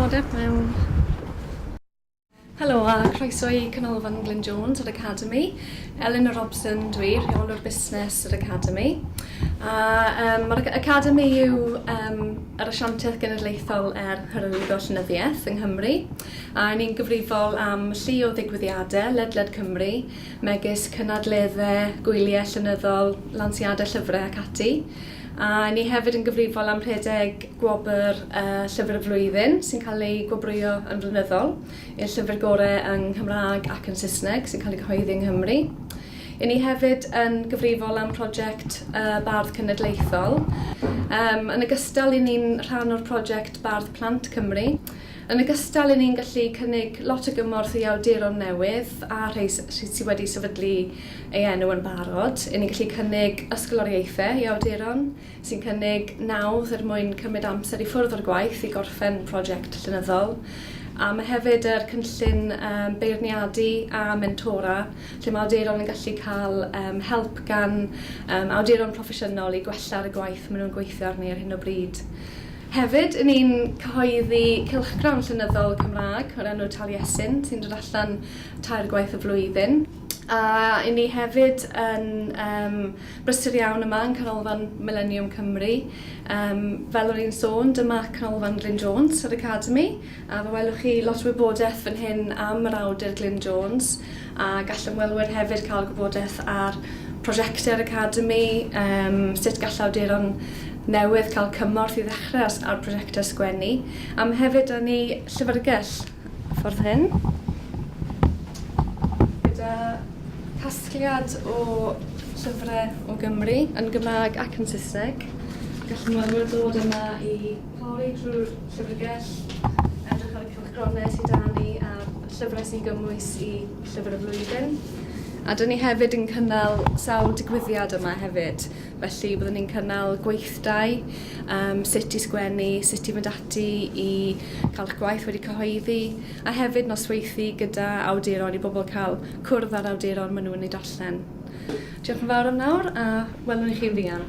Diolch mewn. Helo a croeso i Canolfan Glyn Jones yr Academi. Eleanor Robson dwi, rheolwr busnes yr Academi. A um, mae'r Academi yw um, yr asiantaeth genedlaethol er hyrwyddo llenyddiaeth yng Nghymru. A ni'n gyfrifol am llu o ddigwyddiadau ledled Cymru, megis cynadleddau, gwyliau llenyddol, lansiadau llyfrau ac ati. A ni hefyd yn gyfrifol am rhedeg gwobr uh, Llyfr y Flwyddyn sy'n cael ei gwobrwyo yn flynyddol i'r llyfr gorau yng Nghymraeg ac yn Saesneg sy'n cael ei gyhoeddi yng Nghymru. I ni hefyd yn gyfrifol am prosiect uh, Bardd Cenedlaethol. Um, yn ogystal, i ni'n rhan o'r prosiect Bardd Plant Cymru. Yn ogystal, i ni'n gallu cynnig lot o gymorth i awduron newydd a rhai sydd wedi sefydlu ei enw yn barod. I ni'n gallu cynnig ysgoloriaethau i awduron sy'n cynnig nawdd er mwyn cymryd amser i ffwrdd o'r gwaith i gorffen prosiect llenyddol. A mae hefyd yr cynllun um, beirniadu a mentora, lle mae awduron yn gallu cael um, help gan um, awduron proffesiynol i gwella ar y gwaith maen nhw'n gweithio arni ar hyn o bryd. Hefyd, 'y ni'n cyhoeddi cylchgrawn llenyddol Cymraeg o'r enw Taliesin, sy'n dod allan tair gwaith y flwyddyn. A 'y ni hefyd yn um, brysur iawn yma yn Canolfan Mileniwm Cymru. Um, fel o'n i'n sôn, dyma Canolfan Glyn Jones yr Academi, a fe welwch chi lot o wybodaeth fan hyn am yr awdur Glyn Jones, a gall ymwelwyr hefyd cael gwybodaeth ar prosiectau'r Academi, um, sut gall awduron newydd cael cymorth i ddechrau ar, ar prosiectau sgwennu. A mae hefyd da ni llyfrgell ffordd hyn, gyda casgliad o llyfrau o Gymru, yn Gymraeg ac yn Saesneg. Gall ymwelwyr ddod yma i pori drwy'r llyfrgell, edrych ar y cylchgronau sydd 'da ni a'r llyfrau sy'n gymwys i Llyfr y Flwyddyn. A dyn ni hefyd yn cynnal sawl digwyddiad yma hefyd. Felly byddwn ni'n cynnal gweithdai, um, sut i sgwennu, sut i fynd ati i cael eich gwaith wedi cyhoeddi, a hefyd nosweithi gyda awduron i bobl cael cwrdd â'r awduron maen nhw'n eu darllen. Diolch yn fawr am nawr a welwn i chi'n fuan.